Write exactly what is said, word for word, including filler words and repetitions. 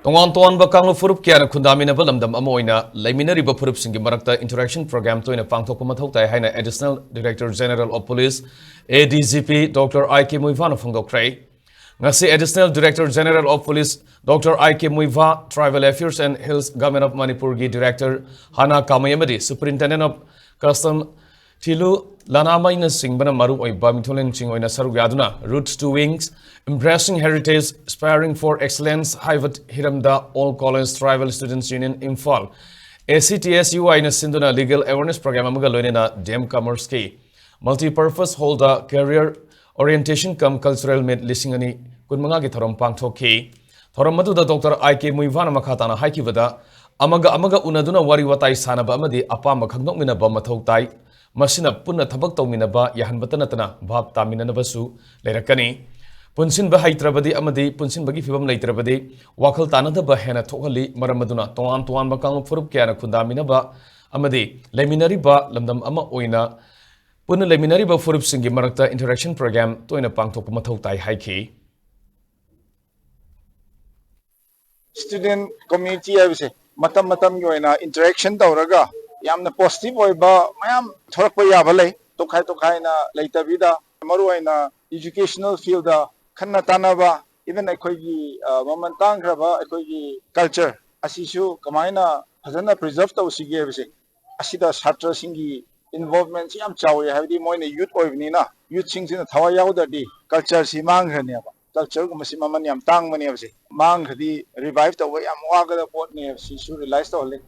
ꯇꯣꯉꯥꯟ ꯇꯣꯉꯥꯟꯕ ꯀꯥꯡꯂꯨꯞ ꯐꯨꯔꯨꯞ ꯀꯌꯥꯅ ꯈꯨꯟꯗꯥꯃꯤꯟꯅꯕ ꯂꯝꯗꯝ ꯑꯃ ꯑꯣꯏꯅ ꯂꯩꯃꯤꯟꯅꯔꯤꯕ ꯐꯨꯔꯨꯞꯁꯤꯡꯒꯤ ꯃꯔꯛꯇ interaction program ꯇꯣꯏꯅ ꯄꯥꯡꯊꯣꯛꯄ ꯃꯊꯧ ꯇꯥꯏ ꯍꯥꯏꯅ Additional Director General of Police, A D G P, Doctor I K ꯃꯨꯏꯚꯥꯅ ꯐꯣꯡꯗꯣꯛꯈ꯭ꯔꯦ꯫ ꯉꯁꯤ Additional Director General of Police Doctor I K Muivah, Tribal Affairs and Hills Government of ꯃꯅꯤꯄꯨꯔꯒꯤ Director ꯍꯥꯅꯥ ꯀꯥꯃꯩ ꯑꯃꯗꯤ Superintendent of Custom ꯊꯤꯂꯨ ꯂꯅꯥꯃꯩꯅꯆꯤꯡꯕꯅ ꯃꯔꯨꯑꯣꯏꯕ ꯃꯤꯊꯨꯡꯂꯦꯟꯁꯤꯡ ꯑꯣꯏꯅ ꯁꯔꯨꯛ ꯌꯥꯗꯨꯅ Roots to Wings, Embracing Heritage, Aspiring for Excellence ꯍꯥꯏꯕ ꯍꯤꯔꯝꯗ All College Tribal Students Union Imphal, A C T S U I ꯅ ꯁꯤꯟꯗꯨꯅ legal awareness program ꯑꯃꯒ ꯂꯣꯏꯅꯅ D M Commerce ꯀꯤ Multipurpose Hall ꯗ Career Orientation cum Cultural Meet ꯂꯤꯁꯤꯡ ꯑꯅꯤ ꯀꯨꯟꯃꯉꯥꯒꯤ ꯊꯧꯔꯝ ꯄꯥꯡꯊꯣꯛꯈꯤ꯫ ꯊꯧꯔꯝ ꯑꯗꯨꯗ Doctor I K ꯃꯨꯏꯚꯥꯅ ꯃꯈꯥ ꯇꯥꯅ ꯍꯥꯏꯈꯤꯕꯗ, ꯑꯃꯒ ꯑꯃꯒ ꯎꯅꯗꯨꯅ ꯋꯥꯔꯤ ꯋꯥꯇꯥꯏ ꯁꯥꯟꯅꯕ ꯑꯃꯗꯤ ꯑꯄꯥꯝꯕ ꯈꯪꯗꯣꯛꯃꯤꯟꯅꯕ ꯃꯊꯧ ꯇꯥꯏ꯫ ꯃꯁꯤꯅ ꯄꯨꯟꯅ ꯊꯕꯛ ꯇꯧꯃꯤꯟꯅꯕ ꯌꯥꯍꯟꯕꯇ ꯅꯠꯇꯅ ꯚꯥꯞ ꯇꯥꯃꯤꯟꯅꯅꯕꯁꯨ ꯂꯩꯔꯛꯀꯅꯤ꯫ ꯄꯨꯟꯁꯤꯟꯕ ꯍꯩꯇ꯭ꯔꯕꯗꯤ ꯑꯃꯗꯤ ꯄꯨꯟꯁꯤꯟꯕꯒꯤ ꯐꯤꯚꯝ ꯂꯩꯇ꯭ꯔꯕꯗꯤ ꯋꯥꯈꯜ ꯇꯥꯅꯗꯕ ꯍꯦꯟꯅ ꯊꯣꯛꯍꯜꯂꯤ꯫ ꯃꯔꯝ ꯑꯗꯨꯅ ꯇꯣꯉꯥꯟ ꯇꯣꯉꯥꯟꯕ ꯀꯥꯡꯂꯨꯞ ꯐꯨꯔꯨꯞ ꯀꯌꯥꯅ ꯈꯨꯟꯗꯥꯃꯤꯟꯅꯕ ꯑꯃꯗꯤ ꯂꯩꯃꯤꯟꯅꯔꯤꯕ ꯂꯝꯗꯝ ꯑꯃ ꯑꯣꯏꯅ ꯄꯨꯟꯅ ꯂꯩꯃꯤꯟꯅꯔꯤꯕ ꯐꯨꯔꯨꯞꯁꯤꯡꯒꯤ ꯃꯔꯛꯇ interaction program ꯇꯣꯏꯅ ꯄꯥꯡꯊꯣꯛꯄ ꯃꯊꯧ ꯇꯥꯏ ꯍꯥꯏꯈꯤ꯫ Student community ꯍꯥꯏꯕꯁꯦ ꯃꯇꯝ ꯃꯇꯝꯒꯤ ꯑꯣꯏꯅ interaction ꯇꯧꯔꯒ ꯌꯥꯝꯅ positive ꯑꯣꯏꯕ ꯃꯌꯥꯝ ꯊꯣꯔꯛꯄ ꯌꯥꯕ ꯂꯩ꯫ ꯇꯣꯈꯥꯏ ꯇꯣꯈꯥꯏꯅ ꯂꯩꯇꯕꯤꯗ, ꯃꯔꯨꯑꯣꯏꯅ educational field ꯗ ꯈꯟꯅ ꯇꯥꯅꯕ, even ꯑꯩꯈꯣꯏꯒꯤ, ꯑ, ꯃꯃꯜ ꯇꯥꯡꯈ꯭ꯔꯕ ꯑꯩꯈꯣꯏꯒꯤ culture ꯑꯁꯤꯁꯨ ꯀꯃꯥꯏꯅ ꯐꯖꯅ preserve ꯇꯧꯁꯤꯒꯦ ꯍꯥꯏꯕꯁꯦ, ꯑꯁꯤꯗ ꯁꯥꯇ꯭ꯔꯁꯤꯡꯒꯤ involvement ꯁꯤ ꯌꯥꯝ ꯆꯥꯎꯋꯤ꯫ ꯍꯥꯏꯕꯗꯤ ꯃꯣꯏꯅ youth ꯑꯣꯏꯕꯅꯤꯅ, youth ꯁꯤꯡꯁꯤꯅ ꯊꯋꯥꯏ ꯌꯥꯎꯗ꯭ꯔꯗꯤ culture ꯁꯤ ꯃꯥꯡꯈ꯭ꯔꯅꯦꯕ꯫ Culture ꯒꯨꯝꯕꯁꯤ ꯃꯃꯜ ꯌꯥꯝ ꯇꯥꯡꯕꯅꯦꯕꯁꯦ꯫ ꯃꯥꯡꯈ꯭ꯔꯗꯤ revive ꯇꯧꯕ ꯌꯥꯝ ꯋꯥꯒꯗꯕ ꯄꯣꯠꯅꯦꯕ꯫ ꯁꯤꯁꯨ realize ꯇꯧꯍꯜꯂꯤ꯫